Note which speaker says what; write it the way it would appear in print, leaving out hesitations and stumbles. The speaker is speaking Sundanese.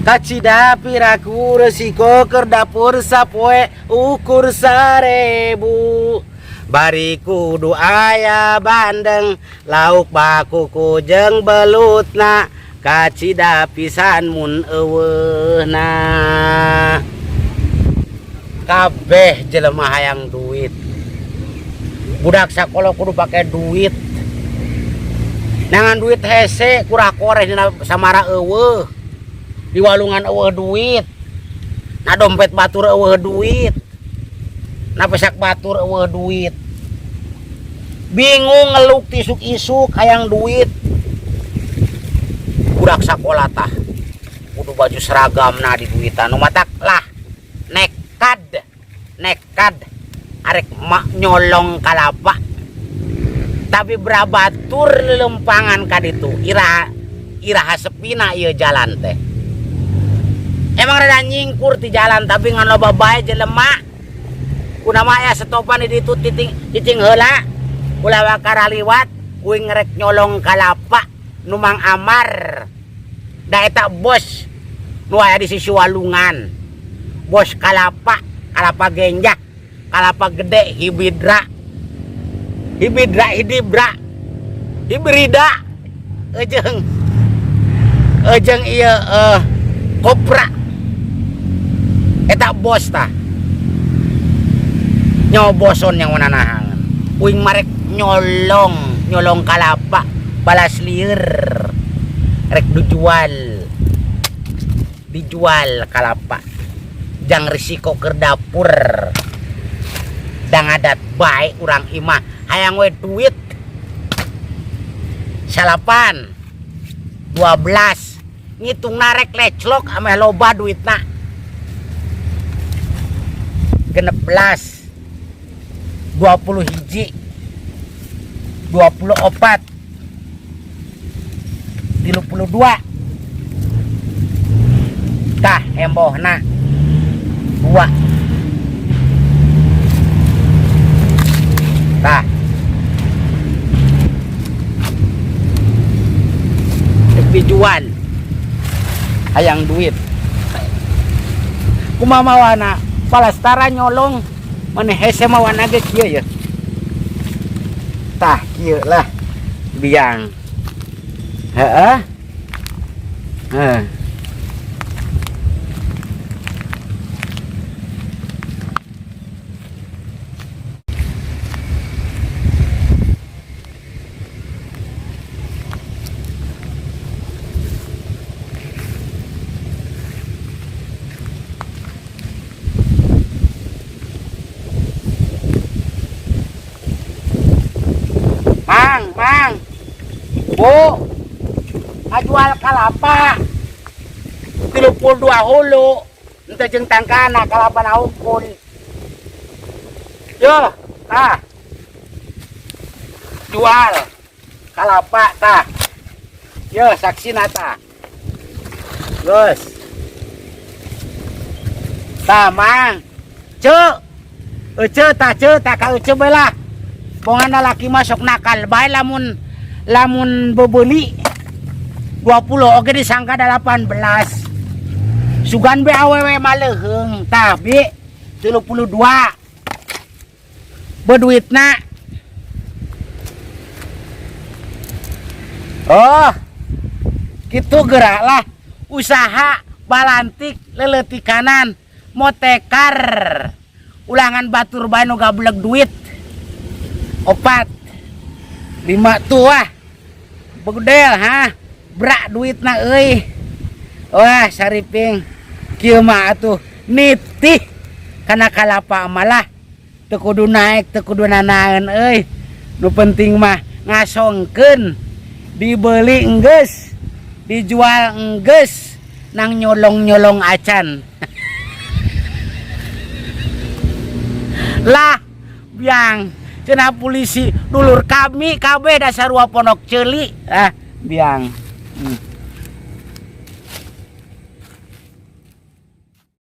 Speaker 1: Kacida piraku resiko keur dapur sapoe ukur 1000. Bari kudu aya bandeng lauk bakuku jeung belutna kacida pisan mun euweuhna. Kabeh jelema hayang duit. Budak sakola kudu pake duit. Nangan duit hese kurah koreh dina samara euweuh. Di walungan euweuh duit. Na dompet batur euweuh duit. Na pesak batur euweuh duit. Bingung ngeluk tisuk-isuk hayang duit. Budak sakola tah kudu baju seragamna di duitan nu matak lah nekad nekad arek mak nyolong kalapa. Tapi berabatur lelempangan ka ditu iraha iraha sepina ieu jalan teh. Emang rada nyingkur ti jalan tapi ngan loba bae jelema. Kuna mah aya setopan di ditu titing cicing heula ulah wakara liwat kuing rek nyolong kalapa nu Mang Amar. Da eta bos nu aya di sisi walungan. Bos kalapa, kalapa genjah, kalapa gede hibidra. Hibidra hidibra. Hibrida. Ejeng. Ejeng ieu kopra. Eta bos tah. Nyoboson yang mananahangan. Uing marek nyolong, nyolong kalapa, balas lieur. Rek dijual. Dijual kalapa. Jang risiko ke dapur. Dang adat bae urang imah hayang we duit. 9 12 ngitung narek leclok ameh loba duitna. 16 20 hiji 24 32 tah embohna 2 tah dijual hayang duit kumaha mawana palastara nyolong maneh hese mawana ge kieu ya tah kieu lah biang heeh heeh. Mang, mang. Bu, ngajual kalapa. 32 hulu. Ente jeung tangkana kalapa na hukun. Yo, tah. Jual kalapa tah. Yo, saksina tah. Geus. Tah, mang. Ceu. Ece tah ceu tah ka ece bae lah. Bongan laki masuk nakal bae lamun lamun bebeli 20 oge disangka 18. Sugan be awewe mah leuheung tah bi 32. Beduitna. Oh. Kitu gerak lah usaha balantik leleutikanan motekar ulangan batur bae nu gableg duit. 4 5 tuh wah. Begedel ha. Brak duitna euy. Wah sariping kieu mah atuh nitih kana kalapa malah teu kudu naik teu kudu nanaeun euy. Nu penting mah ngasongkeun dibeli enggeus dijual enggeus nang nyolong-nyolong acan. Lah biang cenah polisi dulur kami kabeh dasar sarua pondok ceuli ah biang.